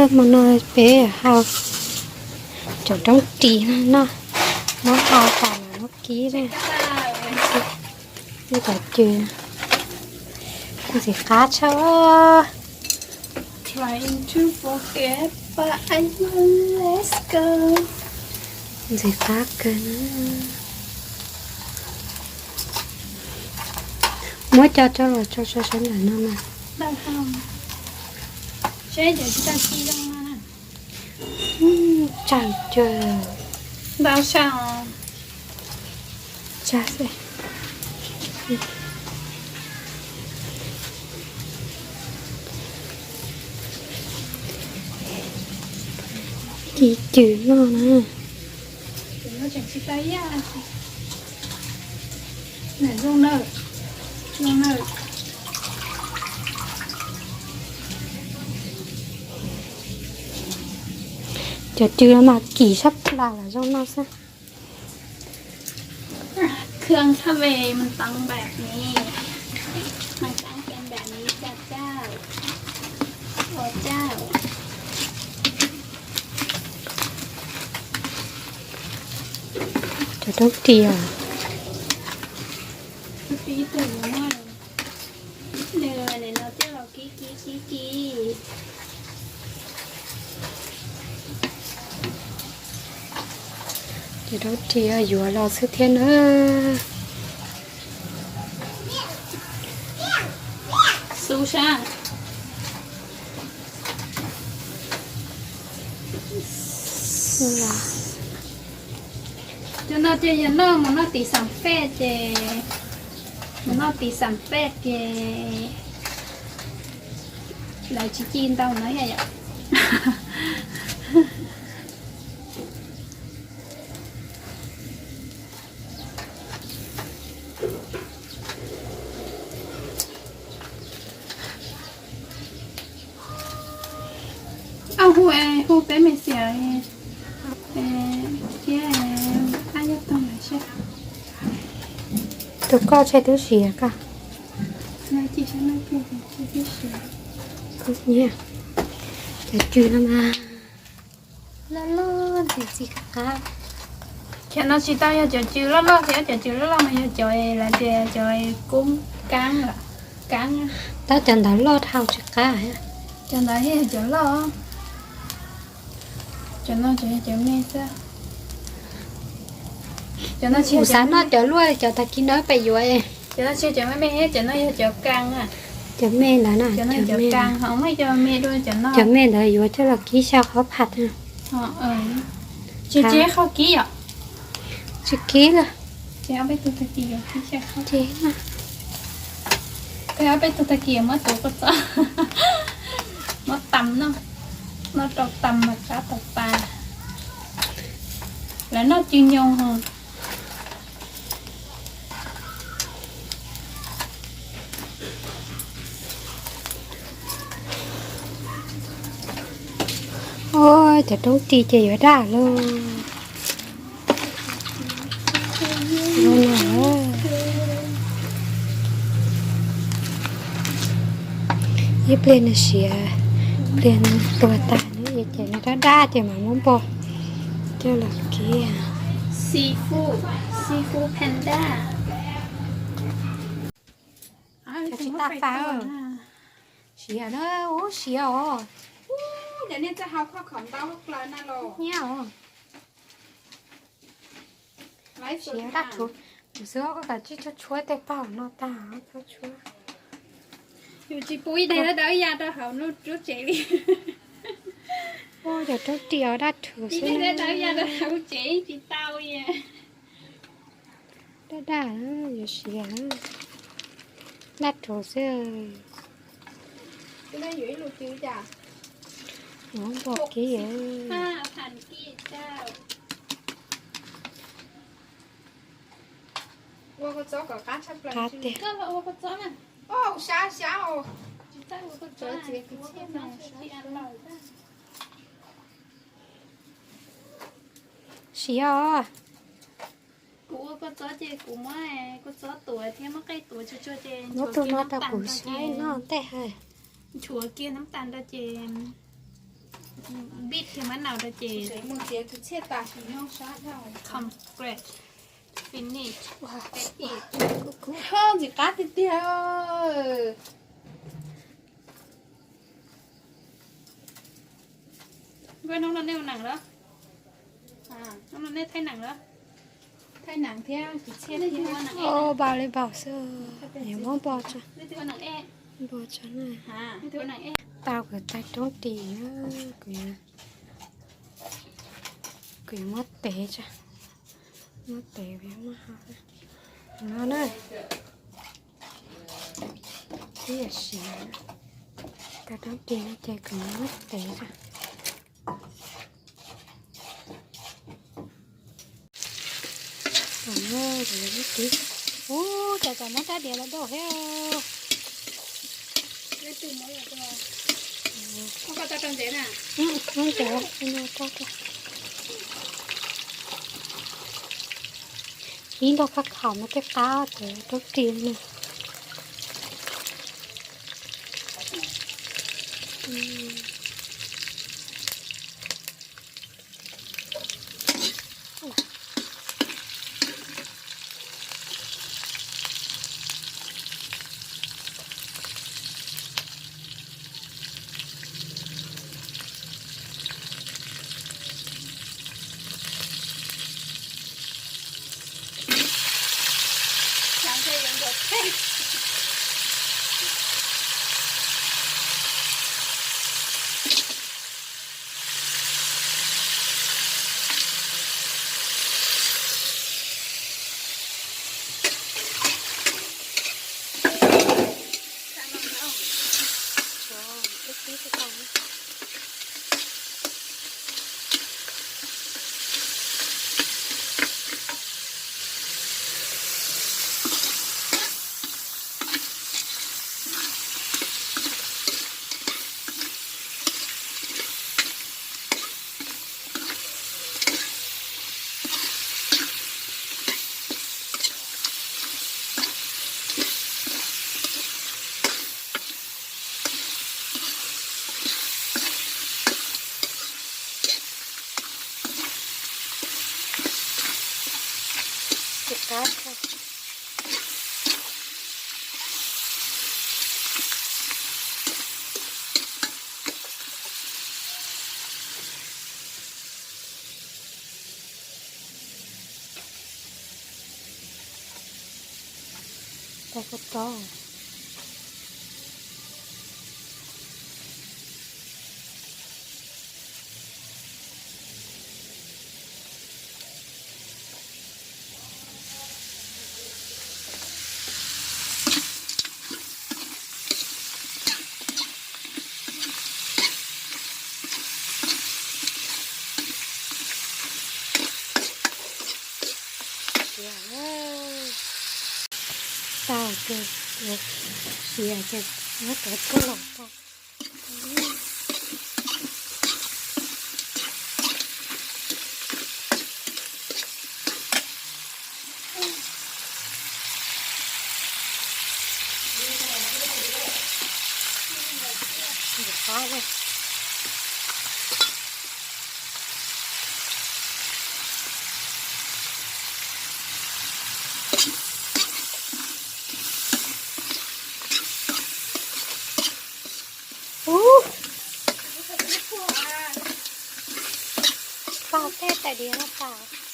Hmo no peb hau cov roob ris no, muab hau tas los muab kib na. Muab cov cw, ntxim qab tshaj. Ntxim qab kawg na. Muab cov coj los tso saum ntawm no mas. Tsawg cuag, ntau tsawg xwb. Ci cws noj na. Cov cw no mas kim sab plaws los zoo no xwb. เครื่องทำไมมันต้องแบบนี้ มันต้องเป็นแบบนี้จ้ะเจ้า โอ้เจ้า Cov roob ris os. Nws no coj los kib kib kib kib. Cov roob ris yuav los xwb thiab na. Xub sab. Cov no ces yog noj mus noj tim xam fej ces, mus noj tim xam fej ces lawv tsis ci ntau no yom. Au hu, hu peb me xiam thiab, ab yog tog lawm seb. Tus koj tshe twb siav koj. Cov cw no mas loj loj ntxim qab. Cov no tsis tau yog cov cw loj loj thiab, cov cw loj loj mas yog cov lawv tias cov kub kaab, kaab. Tab cov ntawd loj dhau tsis qab. Cov ntawd yog cov loj. Cov no tsuas yog cov me xwb. Kuv xav noj cov luaj, cov tag kis no peb yuav. Cov no tsis yog cov me me, cov no yog cov kaab. Cov me ntawd na, cov me ntawd yuav coj los kib xyaw qhov phaj. Tsis kib lawm. Peb ob peb tug tag kis muab tuav kua txob, muab tas noj, noj rau tas mas qab tau tas. Lawv noj cw nyoos hos. Ua cov roob ris ces yuav daj lauj. Ib pliag nws siav, pliag nws tuag tas nws ces nws daj daj ces mam muab npo coj los kib. Seafood, seafood panda. Cov tsis tas fab. Siav na, ub siav os. Siav daj thuv. Kuv xav kom tsij tshuab tshuab tej paj no tag, txhob tshuab. Yus tsis pub ib daim dawb dawb ya rau hauv lub tsev li. Ua cov roob ris daj thuv xwb na. Ib daim dawb dawb ya rau hauv tsev tsis tau li. Daj daj, yuav siav, daj thuv xwb. Npog kib. Qab tiag. Siav os. Kuv ua kua txob ces kuv muab kua txob tuav thiab muab qej tuav tsuag tsuag ces muab tus no rau kuv saib noj tej hais. Nchuav kiag nab tas rau ces Bit thiab mab nau rau ces. Mus txiav tus tshiab tas sim no sab dhau. Complete. Finish. Ntxim qab tiag tiag. Hnub no nej ua nees los? Hnub no nej thaij nees los? Thaij nees thiab tus tshiab thiab. Npau li npau xwb, yuav muab npau tso. Npau tso na. Tau kuv tais roob ris, kuv, kuv yuav muab tev tso. Muab tev, muab hau no na. Ib yam siav, tais roob ris no ces kuv yuav muab tev tso. Ub, cas tau muab rab diav los dau thiab. Ib nrog kha khaum no tej qab ces roob ris no. Tau kua txob. Tau ces, siav ces muab cov tuaj los tau. Ub, pom tej tais diav no tas.